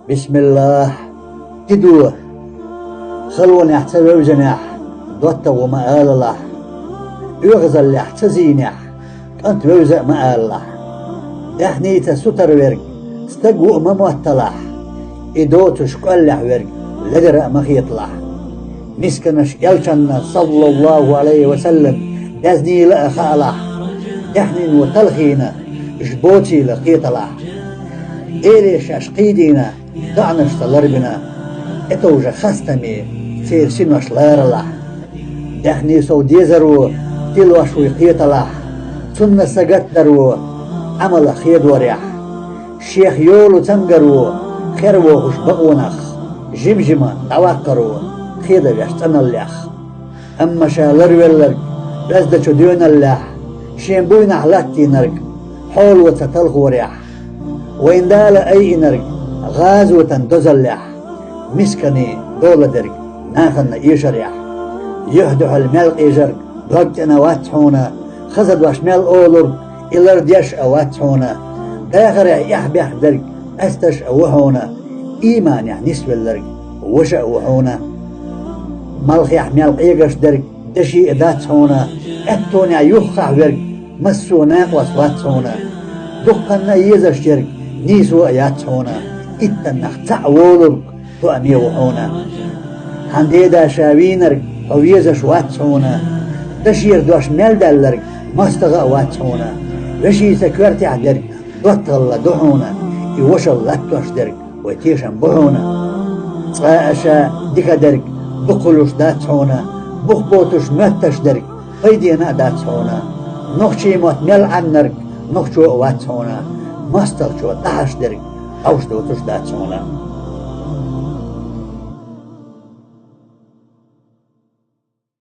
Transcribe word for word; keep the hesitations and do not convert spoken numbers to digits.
Бисмиллах. Тидо. Халонехь ца вевзинехь, доттагӀа ма алалахь. ОьгӀазаллехь ца зийнехь, кӀант вевза а ма алалахь. Даьхница сутара верг стаг ву а ма мотталахь. И доцуш къоьллехь верг ледара а ма хеталахь. Мисканаш элчанна, саллаллаху алейхи ва саллам, безнийла а хаалахь. Даьхнино талхийна, уьш боцийла кхеталахь. Эле шаьш кхийдийна, доӀанашца ларбина, тӀетовжа хастаме церан синош ларалахь. Даьхни сов дезаро тилош вуй кхеталахь, цунна сагатдаро Ӏамала хедорехь. Шех йолу цамгаро хер вохуш бакъонах, жим-жима дӀаваккхаро хеда веш цӀаналлех. Амма ша ларвелларг оьздачу доьналлехь, шен буйнахь латтийнарг хьоло ца талхорехь. Вайн Дала айинарг гӀазотан дозаллехь, мисканийн доладерг нахана эшарехь. Юьхь-дуьхьал мел къежарг дог тӀена вац хьуна, хаза дош мел олург и лардеш а вац хьуна. Дахарехь эхь-бехк дерг къаьсташ а ву хьуна, ийманехь нисвелларг ваша а ву хьуна. Малхехь мел къегаш дерг деши а дац хьуна, аьттонехь юххехь верг массо а накъост вац хьуна. Дуккханна а езаш ерг нийсо а яц хьуна, иттаннах цхьаъ волург тоаме ву хьуна. Хьан деда ша вийнарг хьо везаш вац хьуна, дашера дош мел даьлларг мостагӀа а вац хьуна. Вешица коьртехь дерг доттагӀалла ду хьуна, и вашалла латтош дерг вай тешам бу хьуна. Цкъа а ша дика дерг дукха луш дац хьуна, бух боцуш моьтташ дерг пайдена а дац хьуна. Нохчийн мотт мел Ӏамнарг нохчо а вац хьуна, мостагӀчо дӀахьаш дерг хьовш доцуш дац хьуна.